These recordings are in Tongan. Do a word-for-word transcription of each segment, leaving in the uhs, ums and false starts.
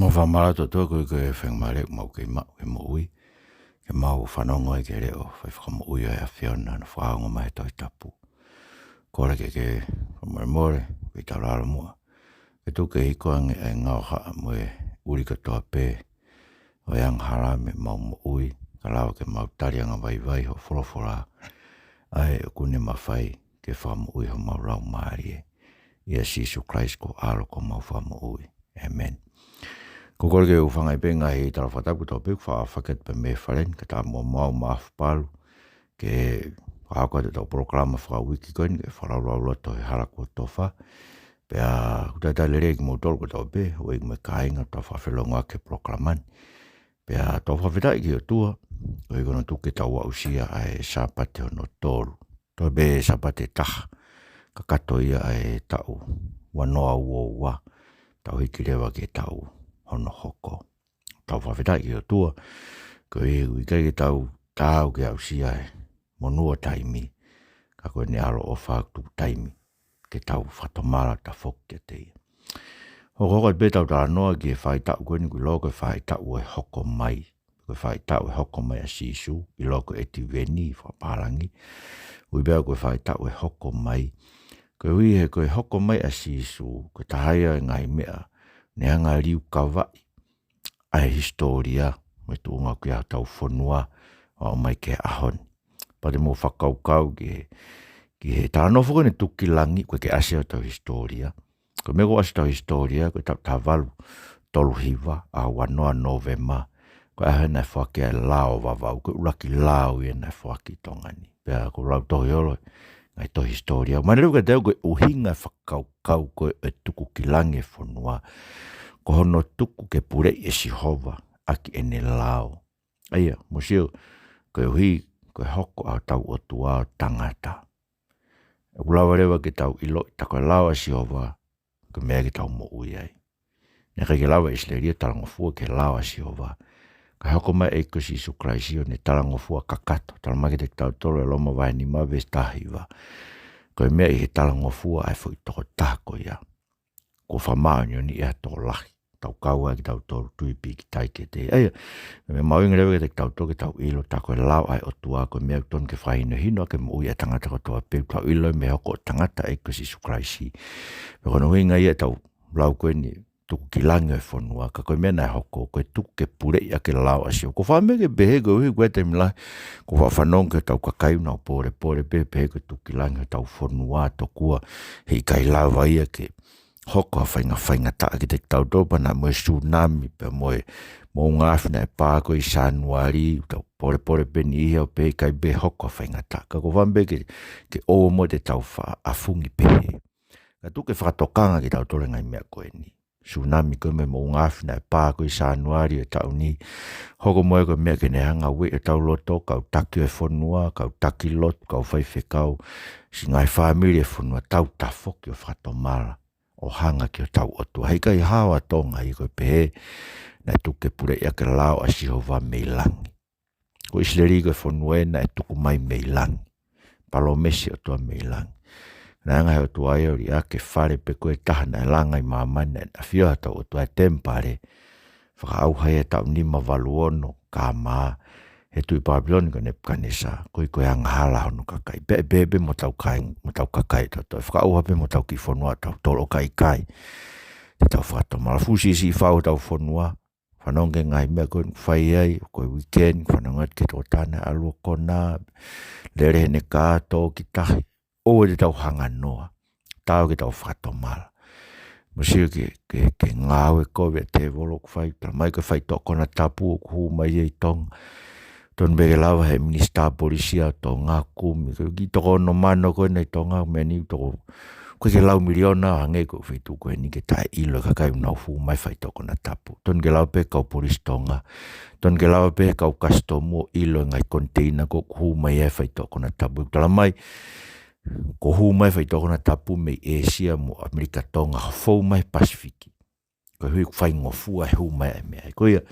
Mau fakamālō atu ʻOtua koeʻuhi ko e faingamālie ʻoku mau kei maʻu ke moʻui, ke mau fanongo ai ki he leʻo fai fakamoʻui ʻa e ʻAfiona naʻa ne fakaongo mai he Tohi Tapu. Kole ke ke fakamolemole, ke tau lalo muʻa, ke tuku ke hiko ange ʻa e ngaahi haʻa mo e ʻuli kotoa pē ʻo e angahala mei heʻemau moʻui, ka lava ke mau tali angavaivai hoʻo folofola, ʻa ē ʻoku ne mafai ke fakamoʻui homau laumālie. ʻIa Sīsū Kalaisi ko e ʻAlo ko homau Fakamoʻui. ʻĒmeni. Ko e kole ke u hūfanga ʻi he ngaahi tala fakatapu kotoa pē ʻoku faʻa fakahoko atu pē mei he fale ni, kae ʻatā muʻa mo au Maʻafu Palu ke fakahoko atu ʻetau polokalama fakauike ko eni, ke fakalaulauloto he hala kuo tofa. Pea ʻoku talitali lelei kimoutolu kotoa pē, houʻeiki mo e kāinga, ʻoku tau fakafelongoaki he polokalama ni. Pea tau fakafetaʻi ki he ʻOtua, koeʻuhi ko hono tuku ke tau aʻusia ʻa e Sāpate hono tolu. Toe pē Sāpate ʻe taha, kakato ia ʻa e taʻu ua noa ua ua, tau hiki leva ki he taʻu hono hoko. Tau fakafetaʻi ki he ʻOtua, koeʻuhi ʻoku ʻikai ke tau taau ke aʻusia e monū ʻo taimi, ka ko ʻene ʻaloʻofa ʻoku tuku taimi ke tau fakatomala, tafoki kiate ia. Hokohoko atu pē ʻetau talanoa ki he faʻahitaʻu ko eni ʻoku ʻiloa ko e faʻahitaʻu ʻo e hoko mai. Ko e faʻahitaʻu ʻo e hoko mai ʻa Sīsū, ʻiloa ko e ʻEtiveni fakapālangi. Ui pē ko e faʻahitaʻu ʻo e hoko mai. Koeʻuhi he ko e hoko mai ʻa Sīsū, ko e taha ia e ngaahi meʻa ne hanga ʻo liukavaʻi ʻa e hisitōlia mo e tuʻunga ʻoku ʻi ai hotau fonua ʻo aʻu mai ki he ʻaho ni. Pea te mou fakakaukau ki he, ki he talanoa foki ʻo e tuku ki langi, ʻoku ʻikai ke ʻasi ia hotau hisitōlia. Ko e meʻa ʻoku ʻasi hotau hisitōlia, ko e taʻu taha valu tolu hiva, ʻaho ua noa Nōvema, ko e ʻaho ia naʻe foaki ai e lao ʻo Vavaʻu, ko e ʻuluaki lao ia naʻe foaki ʻi Tonga ni. Pea ʻoku lau tohi ʻo e ngaahi tohi hisitōlia. Mahino lelei kiate au ko e ʻuhinga e fakakaukau ko ē ʻo e tuku ki langi e fonua, ko hono tuku ke puleʻi ʻe Sihova ʻaki ʻene lao. ʻA ia, mou sio, koeʻuhi ko e hoko ʻa hotau ʻOtua ʻo tangata. ʻOku lava leva ke tau ʻiloʻi tā ko e lao ʻa Sihova, ko e meʻa ke tau moʻui ai. Naʻe ʻikai ke lava ʻe ʻIsileli ʻo talangofua ki he lao ʻa Sihova. Ka hoko mai e ʻEiki ko Sīsū Kalaisi ʻo ne talangofua kakato. Talamai kiate kitautolu ʻe Loma vahe nima veesi taha hiva, ko e meʻa ʻi he talangofua ʻa e foʻi tokotaha ko ia, kuo fakamāʻoniʻoniʻi ʻe he tokolahi. Tau kau ai kitautolu, tui pīkitai kiate ia. ʻA ia, meʻa mahuʻinga leva kiate kitautolu ke tau ʻilo tā ko e lao ʻa e ʻOtua ko e meʻa ʻoku totonu ke fakahinohino ʻaki e moʻui ʻa e tangata kotoa pē. Tau ʻilo mei he hoko ʻo tangata e ʻEiki ko Sīsū Kalaisi. Pea ko hono ʻuhinga ia ʻetau lau ko eni tuku ki langi e fonua, ka ko e meʻa naʻe hoko, ko e tuku ke puleʻi ʻaki e lao ʻa Sihova. Ko e fēfē ke pehē, koeʻuhi ko e taimi lahi ʻoku ou faʻa fanongo ki hotau kakai ʻoku nau pōlepole pē, pehē ko e tuku ki langi hotau fonua, tokua he ʻikai lava ia ke hoko ha fainga-, faingataʻa kiate kitautolu, pea naʻa mo e sūnami, pea mo e moʻunga afi naʻe pā ko ē ʻi Sānuali, tau pōlepole pē niʻihi ʻo pehē ʻikai pē hoko ha faingataʻa. Ka ko e fēfē ke, ke ʻoua muʻa te tau faʻa ʻafungi pehē. Ka tuku ke fakatokanga kitautolu e ngaahi meʻa ko eni. Sūnami ko ē mo e moʻunga afi naʻe pā ko ē ʻi Sānuali ʻo e taʻu ni. Hoko mo ia ko e meʻa ke ne hanga ʻo ueʻi hotau loto, kau taki ʻo e fonua, kau taki lotu, kau faifekau, siʻi ngaahi fāmili e fonua, tau tafoki ʻo fakatomala, ʻo hanga ki hotau ʻOtua. He ʻikai hao ʻa Tonga ia, ko e pehē naʻe tuku ke puleʻi ʻaki e lao ʻa Sihova mei langi. Ko ʻIsileli ko e fonua ia naʻe tuku mai mei langi. Palōmesi ʻa e ʻOtua mei langi. Naʻe hanga ʻe he ʻOtua ia ʻo liʻaki e fale pē ko ē taha naʻe langa ʻi māmani naʻe ʻafio ai hotau ʻOtua, e temipale. Fakaʻauha ia he taʻu nima valu ono K.M., he tuʻi Papiloni ko Nepukanesa, koeʻuhi ko e angahala hono kakai. Pea ʻe pehē pē mo hotau kai-, mo hotau kakai ʻatautolu. Fakaʻauha pē mo hotau kiʻi fonua ʻatautolu, ʻo ka ʻikai te tau fakatomala. Fuʻu siʻisiʻi fau hotau fonua, fanongo ki he ngaahi meʻa ko ē ʻoku fai ai, ko e weekend, fanongo atu ki he tokotaha naʻe ʻalu ʻo kona, lele heʻene kā, tō ki tahi, ʻoua te tau hanganoa. Taau ke tau fakatomala. Mou sio ki he, ki he, ki he ngāue kovi ʻa e tēvolo ʻoku fai, talamai ko e faitoʻo konatapu ʻoku hū mai ia ʻi Tonga. Tonu pē ke lava he minisitā polisi ʻa Tonga ʻo kumi, ko e kiʻi toko ono mano ko ena ʻi Tonga, meʻa ni toko, ʻoku ʻikai ke lau miliona, hangē ko e feituʻu ko eni ke taʻeʻilo e kakai ʻoku nau hū mai faitoʻo konatapu. Tonu ke lava pē kau polisi Tonga. Tonu ke lava pē kau kasitomu ʻo ʻilo e ngaahi koniteina ko ē ʻoku hū mai ai faitoʻo konatapu. Talamai, kuo hū mai faitoʻo konatapu mei ʻĒsia mo ʻAmelika Tonga, ʻo fou mai Pasifiki. Koeʻuhi ʻoku faingofua e hū mai ʻa e meʻa. Ko ia,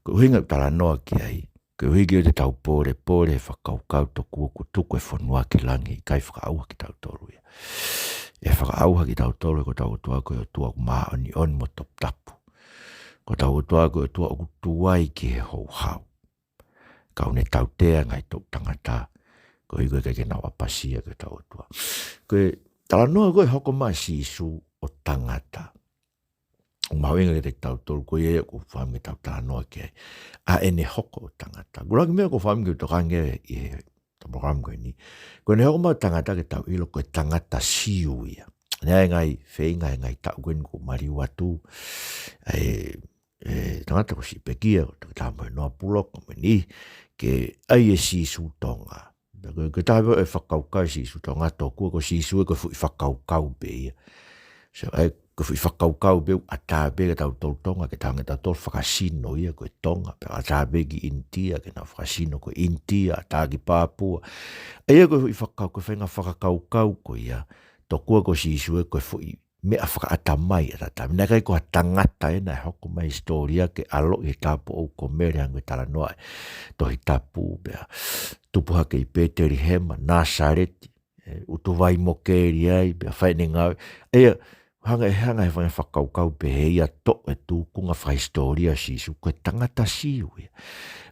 ko e ʻuhinga ʻoku talanoa ki ai, koeʻuhi ke ʻoua te tau pōlepole he fakakaukau tokua kuo tuku e fonua ki langi, ʻikai, fakaʻauha kitautolu ia. ʻE fakaʻauha kitautolu ʻe hotau ʻOtua, ko e ʻOtua ʻoku māʻoniʻoni mo toputapu. Ko Ko hotau ʻOtua ko e ʻOtua ʻoku tuai ki he houhau. Ka ʻoku ne tautea e ngaahi toʻu tangata, koeʻuhi ko e ʻikai ke nau ʻapasia ki hotau ʻOtua. Ko e talanoa ko ē hoko mai ʻa Sīsū ʻo tangata. ʻOku mahuʻinga kiate kitautolu, ko ia ia ʻoku ou fakaʻamu ke tau talanoa ki ai. ʻA ʻene hoko ʻo tangata. Ko e ʻuluaki meʻa ʻoku ou fakaʻamu ke tokanga ki ai ʻi he, he polokalama ko eni. Ko ʻene hoko mai ʻo tangata ke tau ʻilo ko e tangata Siu ia. Naʻe ʻi ai e ngaahi feinga he ngaahi taʻu ko eni kuo maliu atu. ʻE, ʻe, tangata ko Sipekia, ko Toketā Moenoa Puloko, mo e niʻihi, ke ʻai e Sīsū Tonga. Ko e, ko e taha pē ʻo e fakakaukau Sīsū Tonga, tokua ko Sīsū ē ko e foʻi fakakaukau pē ia. So, ʻa e, ko e foʻi fakakaukau pē ʻoku ʻatā pē kia tautolu Tonga, ke tau hanga ʻe tautolu ʻo fakasino ia ko e Tonga, pea ʻatā pē ki ʻInitia, ke nau fakasino ko e ʻInitia, ʻatā ki Papua. ʻA ia ko e foʻi fakakau-, ko e faʻahinga fakakaukau ko ia, tokua ko Sīsū ē ko e foʻi meʻa fakaʻatamai ʻataʻatā. Naʻe ʻikai ko ha tangata ē naʻe hoko mai he hisitōlia ke ʻaloʻi he tāupoʻou ko Mele, hangē ko e talanoa ʻa e Tohi Tapu, pea tupu hake ʻi Petelihema, Nāsaleti, ʻe, ʻutu vai mokeli ai, pea fai ʻene ngāue. ʻA ia, hanga, ʻe hanga ʻe he faʻahinga fakakaukau pehē ia ʻo toʻo e tūkunga fakahisitōlia ʻo Sīsū, ko e tangata Siu ia.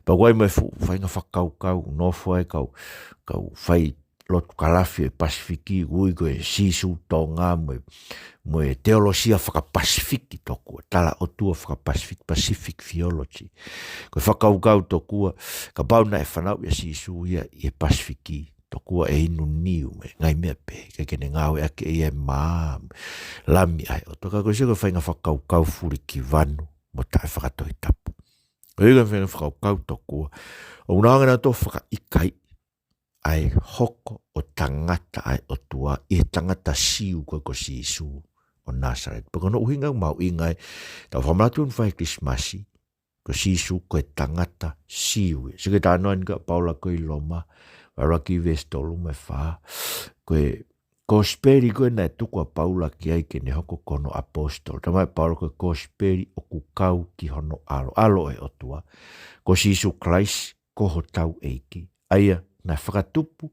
Pea ʻoku ʻi ai mo e fuʻu faʻahinga fakakaukau, nofo ai e kau, kau fai lotu kalafi ʻo e Pasifiki, ui ko e Sīsū Tonga mo e, mo e teolosia faka-Pasifiki tokua, tala ʻotua faka-Pasifiki, Pacific theology. Ko e fakakaukau tokua, kapau naʻe fanauʻi ʻa Sīsū ia ʻi he Pasifiki, tokua ʻe inu niu mo e ngaahi meʻa pehē, ʻikai ke ne ngāueʻaki ʻe ia e mā, lami ʻa e ʻOtua. Ka ko e Siu ko e faʻahinga fakakaukau fulikivanu mo taʻefakatohitapu. Ko e faʻahinga fakakaukau tokua, ʻoku nau hanga ʻo fakaʻikaiʻi ʻa e hoko ʻo tangata ʻa e ʻOtua ʻi he tangata Siu ko ē ko Sīsū ʻo Nāsaleti. Pea ko hono ʻuhinga ʻoku mahuʻinga ai, tau fakamanatu ʻoku fai e Kilisimasi, ko Sīsū ko e tangata Siu ia. Sio ki he talanoa eni ʻa Paula ko ē ʻi Loma, vahe ʻuluaki veesi tolu mo e fā, ko e kosipeli ko ē naʻe tuku ʻa Paula ki ai ke ne hoko ko hono ʻaposetolo. Talamai ʻe Paula ko e kosipeli ʻoku kau ki hono ʻAlo, ʻAlo ʻo e ʻOtua, ko Sīsū Kalaisi, ko hotau ʻEiki. ʻA ia naʻe fakatupu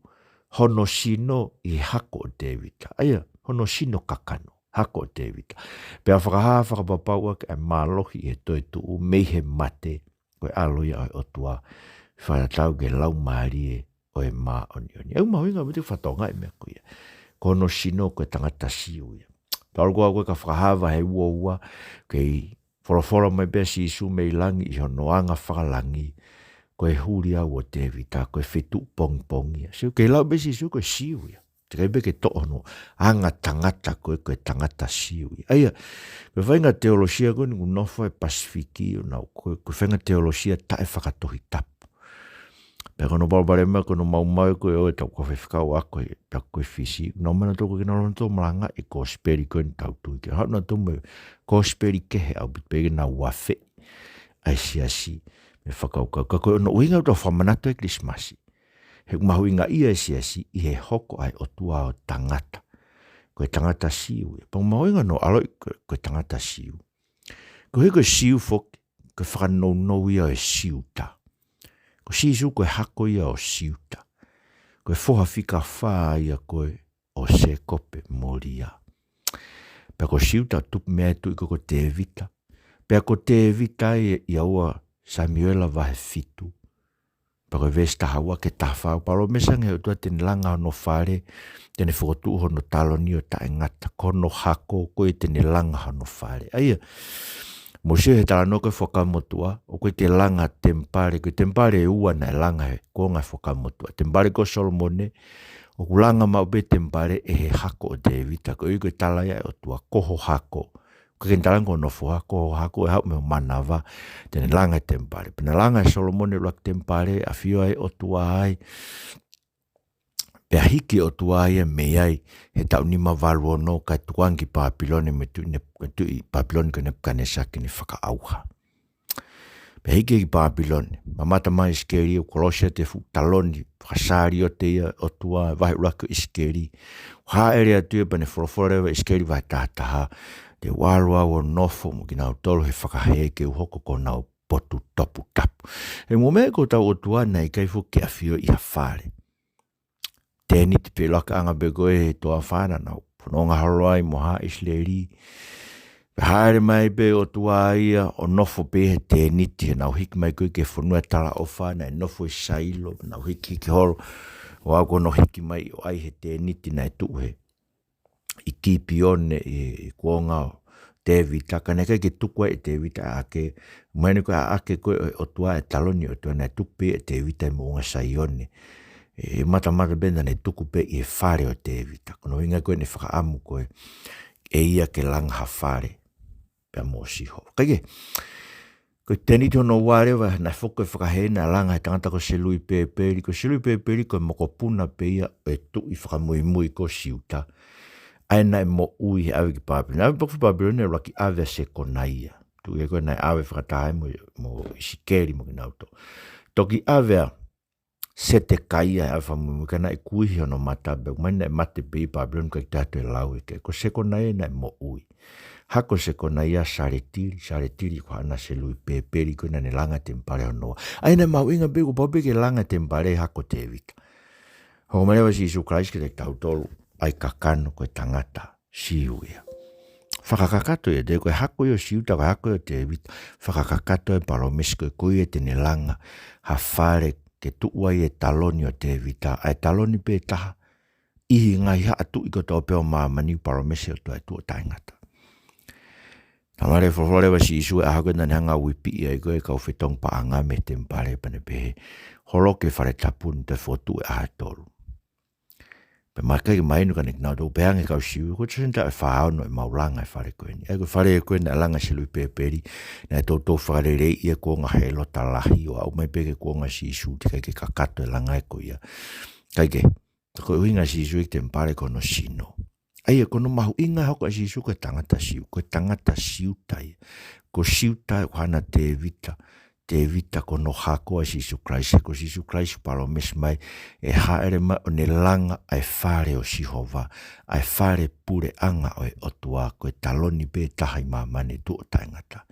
hono sino ʻi he hako ʻo Tēvita. ʻA ia hono sino kakano, hako ʻo Tēvita. Pea fakahā fakapapauʻaki ʻa e mālohi ʻi he toetuʻu mei he mate, ko e ʻAlo ia ʻo e ʻOtua, fakatatau ki he Laumālie ʻo e Māʻoniʻoni. ʻOku mahuʻinga ʻaupito ke fakatokangaʻi e meʻa ko ia. Ko hono sino ko e tangata Siu ia. Pea ʻalu ko ē ka fakahā vahe ua ua, kei folofola mai pē ʻa Sīsū mei langi ʻi hono anga fakalangi, ko e huli au ʻo Tēvita, ko e fetuʻu pongipongi ia. Sio, kei lau pē ʻe Sīsū ko e Siu ia. Teʻeki ai pē ke toʻo hono anga tangata ko ē, ko e tangata Siu ia. ʻA ia, ko e faʻahinga teolosia ko eni ʻoku nofo ai e Pasifiki, ʻo nau, ko e, ko e faʻahinga teolosia taʻefakatohitapu. Pea ko hono palopalema ko hono maumau ko ē ʻo ʻetau kau faifekau ako ē, pea ko ē Fisi, nau ō mai nautolu ko ē ke nau lava nautolu ʻo malangaʻi e kosipeli ko eni ʻoku tau tui ki ai. Haʻu nautolu mo e kosipeli kehe ʻaupito pē ke nau afeʻi ʻa e siasi mei he fakakaukau. Ka ko hono ʻuhinga ʻoku tau fakamanatu ai e Kilisimasi, he ʻoku mahuʻingaʻia e siasi ʻi he hoko ʻa e ʻOtua ʻo tangata. Ko e tangata Siu ia. Pea ʻoku mahuʻinga hono ʻaloʻi ko e, ko e tangata Siu. Koeʻuhi ko e Siu foki, ko e fakanounou ia ʻo e Siuta. Ko Sīsū ko e hako ia ʻo Siuta. Ko e foha fika fā ia ko ē ʻo Sēkope mo Lia. Pea ko Siuta tupu mei ai e tuʻi ko ē ko Tēvita. Pea ko Tēvita ia ʻi he ua Samiuela vahe fitu. Pea ko e veesi taha ua ki he taha fā, palōmesi ange ʻe he ʻOtua te ne langa hono fale, te ne fokotuʻu hono taloni ʻo taʻengata, ko hono hako ko ē te ne langa hono fale. ʻA ia, mou sio he talanoa ko ē Fuakava Motuʻa, ʻoku ʻikai ke langa temipale, ko e temipale ʻe ua naʻe langa he kuonga Fuakava Motuʻa. Temipale ko Solomone, ʻoku langa maʻu pē temipale ʻe he hako ʻo Tēvita, koeʻuhi ko e tala ia ʻe he ʻOtua, ko ho hako. ʻIkai ke ne tala ange ko hono foha, ko ho hako ʻe haʻu mei ho manava, te ne langa e temipale. Pea naʻe langa ʻe Solomone e ʻuluaki temipale, ʻafio ai e ʻOtua ai. Pea hiki e ʻOtua ia mei ai he taʻu nima valu ono kae tuku ange ki Pāpilone mei he tuʻi Ne-, tuʻi Pāpilone ko Nepukanesa ke ne fakaʻauha. Pea hiki ki Pāpilone, mamata mai ʻIsikeli ʻo kolosi atu e fuʻu taloni fakasaliote ia ʻo e ʻOtua, vahe ʻuluaki ʻo ʻIsikeli. Hāʻele atu ia pea ne folofola leva ʻIsikeli vahe taha taha, te u ʻalu au ʻo nofo mo kinautolu he fakahē ke u hoko ko honau potu toputapu. He mo e meʻa ko hotau ʻOtua naʻe ʻikai foki ke ʻafio ʻi ha fale. Tēniti pē, lakaʻanga pē ko ē he toafa naʻa nau fononga holo ai mo haʻa ʻIsileli. Haʻele mai pē ʻOtua ia ʻo nofo pē he tēniti, he naʻe hiki mai ko ē ki he fonua talaʻofa, naʻe nofo ʻi Sailo, naʻe hiki hiki holo, ʻo aʻu ko hono hiki mai ʻo ʻai he tēniti naʻe tuʻu he ʻi Kipione ʻi, ʻi kuonga ʻo Tēvita, ka naʻe ʻikai ke tuku ai ʻe Tēvita ʻa ʻAke, mahino ko e ʻa ʻAke ko ē ʻo e ʻOtua, e taloni ʻo e ʻOtua naʻe tuku pē ʻe Tēvita ʻi Moʻunga Saione. ʻE matamata pē naʻe tuku pē ʻi he fale ʻo Tēvita. Ko hono ʻuhinga ko ē naʻe fakaʻamu ko ē ʻe ia ke langa ha fale pea mo Sihova. Kae kehe, ko e tēniti hono ua leva, naʻe foki e fakahē naʻe langa he tangata ko Selupēpeli. Ko Selupēpeli ko e mokopuna pē ia ʻo e tuʻi fakamuimui ko Siuta, ʻa ia naʻe moʻui he ʻave ki Pāpilone. ʻAve pē ki Pāpilone, ʻuluaki ʻave ʻa Sekonaia. Tuʻi ko ē naʻe ʻave fakataha mo, mo ʻIsikeli mo kinautolu. Toki ʻave ʻa Setekaia he ʻave fakamuimui, ka naʻe kuihi hono mata, pea mahino naʻe mate pē ʻi Pāpilone, ʻikai toe lau ʻe ia. Ko Sekonaia naʻe moʻui. Hako Sekonaia ʻa Saletili, Saletili ko haʻana Selupēpeli ko ē naʻa ne langa e temipale hono ua. ʻA ia naʻe mahuʻinga pē, kuo pau pē ke langa e temipale he hako ʻo Tēvita. Hoko mai leva ʻa Sīsū Kalaisi kiate kitautolu, ʻa e kakano, ko e tangata Siu ia. Fakakakato ia, te ko e hako ia ʻo Siuta, ko e hako ia ʻo Tēvita, fakakakato e palōmesi ko ē, ko ia te ne langa ha fale ke tuʻu ai e taloni ʻo Tēvita, ʻa e taloni pē taha ʻi he ngaahi haʻa tuʻi kotoa pē ʻo māmani, palōmesi ʻa e ʻOtua ʻi he tuʻo taʻengata. Talamai leva, folofola leva ʻa Sīsū, ʻi he ʻaho ko ē naʻa ne hanga ʻo uipiʻi ai ko ē e kau fetongi paʻanga mei he temipale, pea ne pehē, holoki e fale tapu ni, toe fokotuʻu e ʻaho ʻe tolu. Pea mahino, ʻikai ke mahino kia kinautolu, pehē ange e kau Siu, ko e tō senta e fā ono ʻemau langa e fale ko eni. ʻA ia ko e fale ko ē naʻe langa ʻe Selupēpeli, naʻe toutou fakaleleiʻi ia ʻi he kuonga ʻo Hēlota Lahi, ʻo aʻu mai pē ki he kuonga ʻo Sīsū, teʻeki ai ke kakato e langa ko ia. Kae kehe, ko e ʻuhinga ʻa Sīsū ia ki he temipale ko hono sino. ʻA ia ko hono mahuʻinga e hoko ʻa Sīsū ko e tangata Siu, ko e tangata Siuta ia. Ko Siuta ko haʻana Tēvita, Tēvita ko hono hako ʻa Sīsū Kalaisi, ko Sīsū Kalaisi palōmesi mai ʻe haʻele mai ʻo ne langa ʻa e fale ʻo Sihova, ʻa e fale puleʻanga ʻo e ʻOtua, ko e taloni pē taha ʻi māmani ʻi he tuʻo taʻengata.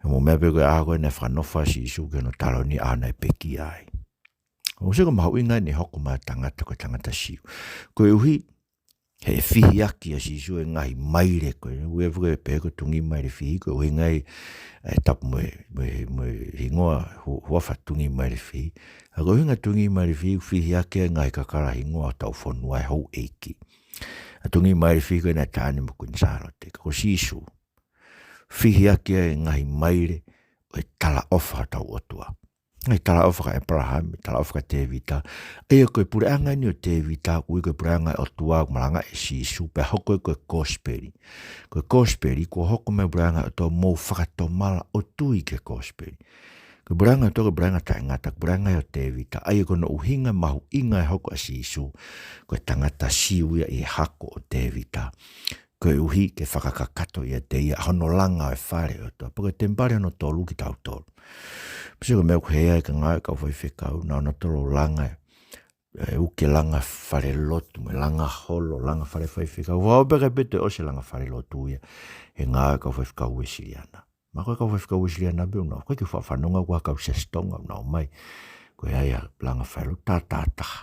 He mo e meʻa pē ko e ʻaho ko ē naʻe fakanofo ai ʻa Sīsū ki hono taloni, ʻa ia naʻe pekia ai. ʻOku ou sio ko e mahuʻinga eni e hoko mai e tangata ko e tangata Siu. Koeʻuhi, he fihiʻaki ʻa Sīsū e ngaahi maile ko ē, ʻoku ui foki ʻe he pehē ko e Tungi Mailefihi, ko e ʻuhinga ia e tapu mo e, mo e, mo e hingoa hu-, huafa Tungi Mailefihi. ʻA ia ko e ʻuhinga Tungi Mailefihi, fihiʻaki e ngaahi kakala hingoa hotau fonua, e houʻeiki. ʻA Tungi Mailefihi ko ē naʻe taʻane mo Kuini Sālote, ka ko Sīsū, fihiʻaki e ngaahi maile ʻo e talaʻofa hotau ʻOtua. Ngaahi talaʻofa kia ʻĒpalahame, talaʻofa kia Tēvita. ʻA ia ko e puleʻanga eni ʻo Tēvita, ʻoku ui ko e puleʻanga ʻo e ʻOtua, ʻoku malanga ʻe Sīsū, pea hoko ia ko e kosipeli. Ko e kosipeli, kuo hoko mai e puleʻanga ʻo e ʻOtua, mou fakatomala ʻo tui ki he kosipeli. Ko e puleʻanga ʻo e ʻOtua ko e puleʻanga taʻengata, ko e puleʻanga ia ʻo Tēvita. ʻA ia ko hono ʻuhinga mahuʻinga e hoko ʻa Sīsū, ko e tangata Siu ia ʻi he hako ʻo Tēvita. Koeʻuhi ke fakakakato ʻiate ia hono langa e fale ʻo e ʻOtua. Pea ko e temipale hono tolu kitautolu. Pea sio ko e meʻa ʻoku hē ai e kau ngāue ʻa e kau faifekau, naʻa nau tolo langa e, e uke langa falelotu, mo e langa holo, langa fale faifekau. Ua o peka pē toe ʻosi e langa falelotu ia he ngāue ʻa e kau faifekau Uēsiliana. Mahalo ko e kau faifekau Uēsiliana pē ʻoku nau, ʻikai ke u faʻa fanongo au ki ha kau siasi Tonga ʻoku nau ō mai ko e ʻai ha langa falelotu, taha taha taha.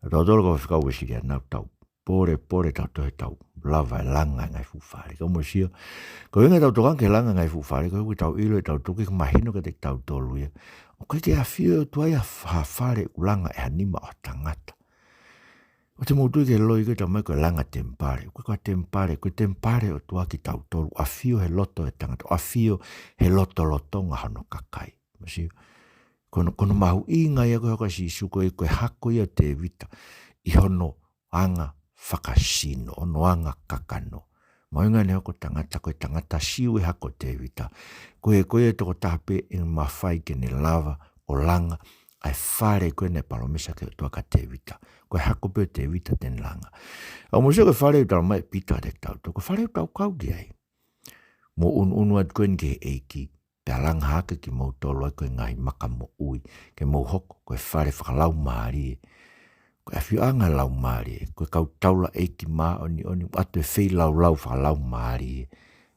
Tautolu e kau faifekau Uēsiliana ʻoku tau pōlepole tautolu he tau lava e langa e ngaahi fuʻu fale. Ka mou sio, ko e ʻuhinga ʻetau tokanga ki he langa e ngaahi fuʻu fale, koeʻuhi ʻoku tau ʻilo ʻe tautolu, ʻikai ke mahino kiate kitautolu ia, ʻoku ʻikai ke ʻafio e ʻOtua ia ha fale ʻoku langa ʻe ha nima ʻo ha tangata. ʻOua te mou tui ki he loi ko ē ʻoku talamai ko e langa temipale. ʻOku ʻikai ko ha temipale, ko e temipale ʻo e ʻOtua kitautolu, ʻafio he loto ʻo e tangata, ʻafio he lotolotonga hono kakai. Mou sio, ko hono, ko hono mahuʻinga ia ko e hoko ʻa Sīsū ko e, ko e hako ia ʻo Tēvita ʻi hono anga fakasino, hono anga kakano. Mahuʻinga eni e hoko e tangata, ko e tangata Siu e hako ʻo Tēvita. Ko e, ko e tokotaha pē ʻe mafai ke ne lava ʻo langa ʻa e fale ko ē naʻe palōmesi ʻaki ʻe he ʻOtua kia Tēvita. Ko e hako pē ʻo Tēvita te ne langa. ʻA ia mou sio ko e fale ʻoku talamai ʻe Pita kiate kitautolu, ko e fale ʻoku tau kau ki ai. Mou ʻunuʻunu atu ko eni ki he ʻEiki, pea langa hake kimoutolu ʻaki ko e ngaahi maka moʻui, ke mou hoko ko e fale fakalaumālie. Ko e ʻafioʻanga ʻo e Laumālie, ko e kau taulaʻeiki māʻoniʻoni, ʻoatu e feilaulau fakalaumālie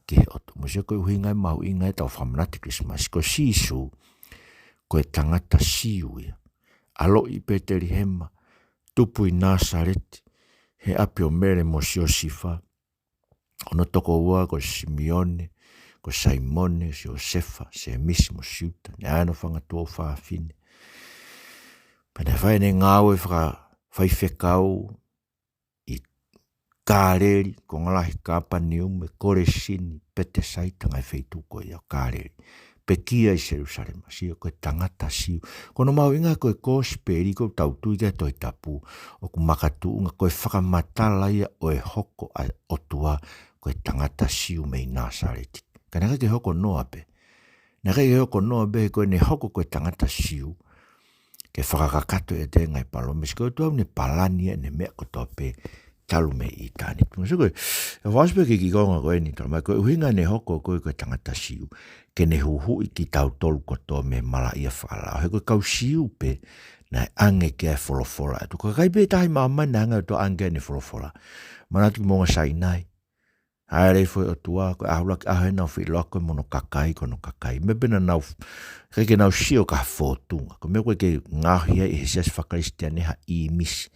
ki he ʻOtua. Mou sio ko e ʻuhinga ia mahuʻinga ʻetau fakamanatu Kilisimasi, ko Sīsū, ko e tangata Siu ia. ʻAloʻi ʻi Petelihema, tupu ʻi Nāsaleti, he ʻapi ʻo Mele mo Siosifa, Hono tokoua ko Simione, ko Saimone, Siosefa, Semisi mo Siuta, naʻe ʻi ai hono fanga tuofāfine. Pea naʻe fai ʻene ngāue fakafaifekau ʻi Kāleli, konga lahi Kāpaneume, Kolesini, Petesaita, ngaahi feituʻu ko ia ʻo Kāleli. Pekia ʻi Selusalema, sio, ko e tangata Siu. Ko hono mahuʻinga ko e kosipeli ʻoku tau tui ki ai he Tohi Tapu, ʻoku makatuʻunga ko e fakamatala ia ʻo e hoko ʻa e ʻOtua ko e tangata Siu mei Nāsaleti. Ka naʻe ʻikai ke hoko noa pē. Naʻe ʻikai ke hoko noa pē he ko ʻene hoko ko e tangata Siu, ke fakakakato ʻiate ia e ngaahi palōmesi, ko e ʻOtua naʻe palani ʻene meʻa kotoa pē talu mei ʻitāniti. Mo sio ko e, ʻe fakaʻosi pē ki he kiʻi konga ko eni, talamai ko e ʻuhinga ʻene hoko ko e, ko e tangata Siu, ke ne huhuʻi kitautolu kotoa mei he malaʻia fakalao. He ko e kau Siu pē naʻe ʻange ki ai e folofola ʻa e ʻOtua. Ko e kakai pē taha ʻi māmani naʻe hanga ʻe he ʻOtua ʻange ki ai ʻene folofola. Manatu ki Moʻunga Sainai. Hāʻele hifo e ʻOtua, ko e ʻaho ʻuluaki ʻaho ʻenau feʻiloaki ko e mo hono kakai, ko hono kakai. Meʻa pē naʻa nau, ʻikai ke nau sio ki ha fōtunga. Ko e meʻa ko ē ʻoku ngaohi ai ʻe he siasi fakakalisitiane ha ʻīmisi.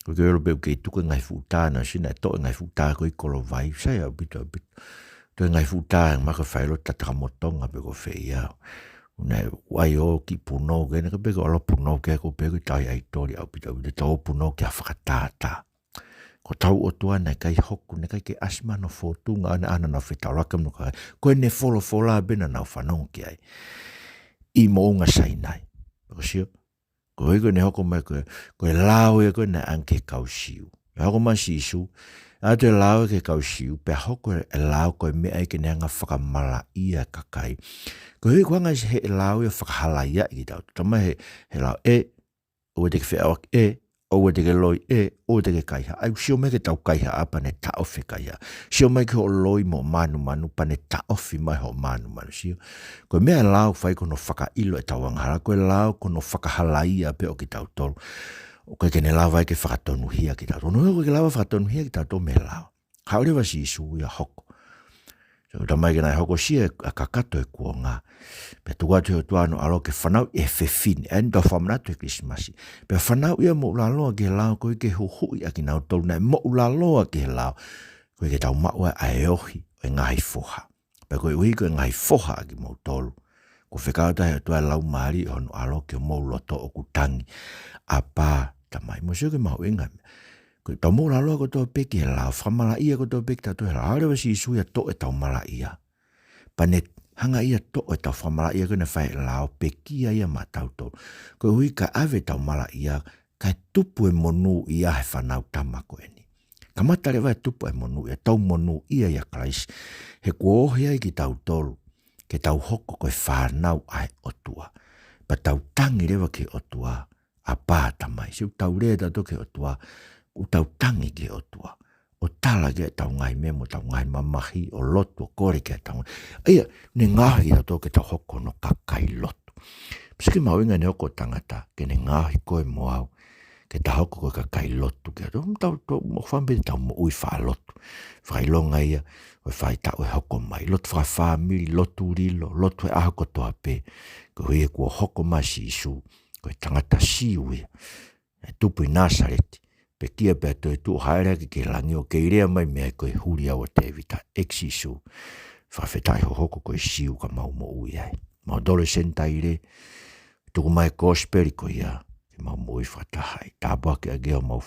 ʻOku ke ʻilo pē ʻoku kei tuku e ngaahi fuʻu tā, naʻe ʻosi naʻe toʻo e ngaahi fuʻu tā ko ē ʻi Kolovai, sai ʻaupito, ʻaupito. Toʻo e ngaahi fuʻu tā, mahalo ko e failotu Takamotonga pe ko fē ia. Naʻe ʻai ʻo ki Punou, ke ne ka pe ko ʻAlo Punou ke ko pe ko e tauhi ʻaitoli ʻaupito, ʻaupito, tau Punou ki ha fakatātā. Ko hotau ʻOtua naʻe ʻikai hoko, naʻe ʻikai ke ʻasi mai hano fōtunga, ʻa ʻene ʻana naʻa nau fetaulaki mo hono kakai. Ko ʻene folofola pē naʻa nau fanongo ki ai. ʻI Moʻunga Sainai. Ko sio, ko e ʻuhi ko ʻene hoko mai ko e, ko e lao ia ko ē naʻe ʻange ki he kau Siu. Naʻe hoko mai Sīsū, ʻoatu e lao ki he kau Siu, pea hoko e lao ko e meʻa ia ke ne hanga fakamalaʻia e kakai. Ko e ʻuhi ko e anga ʻi he lao ia ʻo fakahalaia kitautolu. Talamai he, he lao ē, ʻoua te ke feʻauaki ē, ʻoua te ke loi ē, ʻoua te ke kaihaʻa. ʻAi, sio mai ke tau kaihaʻa pea ne taʻofi e kaihaʻa. Sio mai ki hoʻo loi mo e mānumanu pea ne taʻofi mai hoʻo mānumanu. Sio, ko e meʻa e lao ʻoku fai ko hono fakaʻilo ʻetau angahala, ko e lao ko hono fakahalaia pē ʻo kitautolu. ʻOku ʻikai ke ne lava ai ke fakatonuhia kitautolu. Ko hono ʻuhi ʻoku ʻikai ke lava fakatonuhia kitautolu mei he lao. Haʻu leva Sīsū ia ʻo hoko. So, talamai ke ne hokosia ʻa e kakato e kuonga. Pea tuku atu ʻe he ʻOtua hono ʻAlo ke fanauʻi e fefine. ʻA eni ʻoku tau fakamanatu he Kilisimasi. Pea fanauʻi ia ʻo moʻulaloa ki he lao ko ē ke huhuʻi ʻa kinautolu naʻe moʻulaloa ki he lao. Ko ē ke tau maʻu ai ʻa e ohi ʻo e ngaahi foha. Pea ko e ʻuhi ko e ngaahi foha ʻa kimoutolu, kuo fekau atu ʻe he ʻOtua e Laumālie ʻo hono ʻAlo ki homou loto ʻoku tangi, Āpā, Tamai. Mo sio ki he mahuʻinga. Ko ʻetau moʻulaloa kotoa pē ki he lao, fakamalaʻia kotoa pē kitautolu he lao. Haʻu leva Sīsū ia ʻo toʻo ʻetau malaʻia. Pea ne hanga ia ʻo toʻo ʻetau fakamalaʻia ko ē naʻe fai ʻe he lao, pekia ia maʻatautolu. Ko e ʻuhi ka ʻave ʻetau malaʻia, kae tupu e monūʻia he fānau tama ko eni. Kamata leva e tupu e monūʻia, tau monūʻia ʻia Kalaisi. He kuo ohi ai kitautolu ke tau hoko ko e fānau ʻa e ʻOtua. Pea tau tangi leva ki he ʻOtua, Āpā Tamai. Sio, ʻoku tau lea tautolu ki he ʻOtua, ʻoku tau tangi ki he ʻOtua. ʻO tala ki ai ʻetau ngaahi meʻa mo ʻetau ngaahi mamahi, ʻo lotu, ʻo kole ki ai ʻetau ngaahi. ʻA ia, ne ngaohi kitautolu ke tau hoko hono kakai lotu. Pea sio ki he mahuʻinga ʻene hoko ko e tangata, ke ne ngaohi koe mo au ke tau hoko ko e kakai lotu. Ke tau, tau, tau, mo fam pe tau moʻui fakalotu. Fakaʻilonga ia ʻo e faʻahitaʻu ʻe hoko mai. Lotu fakafāmili, lotu lilo, lotu he ʻaho kotoa pē. Ko e ʻuhi he kuo hoko mai Sīsū, ko e tangata Siu ia. ʻE tupu ʻi Nāsaleti, pekia pea toetuʻu ʻo hāʻele hake ki he langi ʻo kei lea mai mei ai ko e huli ʻo Tēvita, ʻEiki Sīsū, fakafetaʻi hoʻo hoko ko e Siu ka mau moʻui ai. Mau tolo e Senitaile, tuku mai e kosipeli ko ia, ke mau moʻui fakataha ai. Tāpuakiʻaki homau